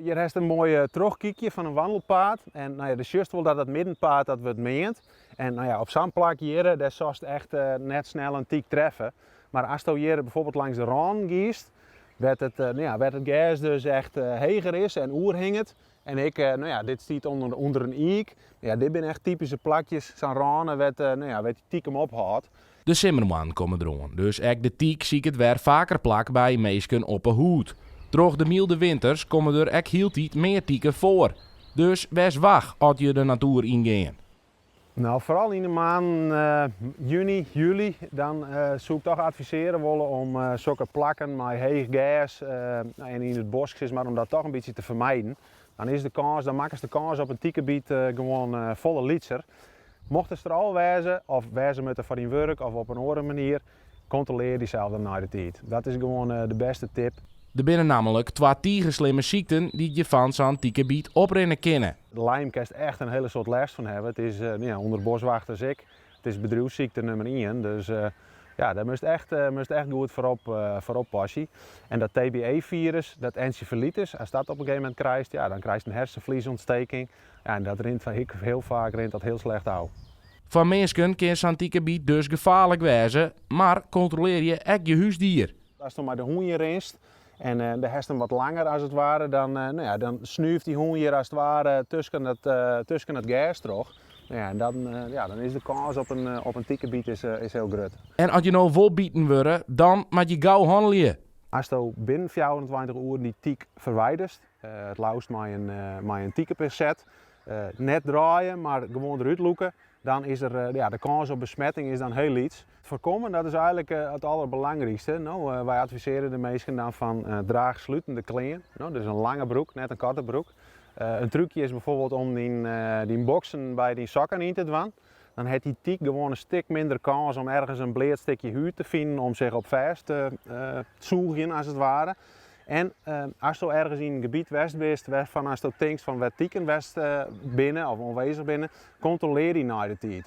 Hjir hast in moai trochkykje fan in wandelpaad. En no ja, do sjochst wol dat dat middenpaad dat wurdt meand. En no ja, op sa'n plak hjirre, dêr silst echt net snel in tyk treffe. Mar asto hjir bijvoorbeeld langs de rânen giest, wêr't it, no ja, wêr't it gers dus echt heger is en oerhinget. En ek, no ja, dit stiet ûnder in iik. Ja, dit binne echt typyske plakjes, sa'n râne wêr't, no ja, wêr't dy tyk him ophâldt. De simmermoannen komme deroan, dus ek de tyk siket wer faker plak by minsken op 'e hûd. Troch de mylde winters komme der ek hieltyd mear tiken foar. Dus wês wach as je de natoer yngean. No, foaral yn de maanden juny, july, dan soe ik toch advisearje wolle om sokke plakken mei heech gers en yn it bosk sis mar, om dat toch in bytsje te fermijden. Dan is de kâns, dan makkest de kâns op in tikebyt gewoan folle lytser. Mochtest der al wêze, of wêze moatte foar dyn wurk of op in oare manier, kontrolear dysels dan nei de tiid. Dat is gewoan de bêste tip. Der binne nammentlik twa tige slimme sykten dy't je fan sa'n tikebyt oprinne kinne. De Lyme kinst echt in hiele soad lêst fan hawwe. It is, ja, ûnder boswachters ek, it is bedriuwssykte nûmer ien. Dus ja, dêr moatst echt, moatst echt goed foar foar oppasse. En dat TBE-firus, dat encefalitis, ast dat op in gegeven momint krijst, ja, dan krijst in hersenvliesontsteking. Ja, en dat rint hiel faak rint dat hiel slecht ôf. Foar minsken kin sa'n tikebyt dus gefaarlik wêze, mar kontrolearje ek je húsdier. Ast mei de hûn hjir rinst en do hast him wat langer as it ware, dan, no ja, dan snúft dy hûn hjir as it ware tusken it gers troch. No ja, en dan, ja, dan is de kâns op in tikebyt is hiel grut. En as je no wol biten wurde, dan moat je gau hannelje. Asto binnen 24 oeren dy tyk ferwiderst, it leafst mei in tikepinset, net draaie, mar gewoan derút lûke, dan is der, ja, de kâns op besmetting is dan hiel lyts. Foarkomme, dat is eigenlik it alderbelangrykste. No, wy advisearje de minsken dan fan draach slutende klean, no, dus in lange broek, net in koarte broek. In trúkje is bijvoorbeeld om dyn boksen by dyn sokken yn te dwaan. Dan hat dy tyk gewoan in stik minder kâns om ergens in bleat stikje hûd te finen om sich op fêst te sûgjen as it ware. En asto ergens yn in gebiet west bist wêrfan asto tinkst fan wêr tiken west binne of oanwêzich binne, kontrolear dy nei de tiid.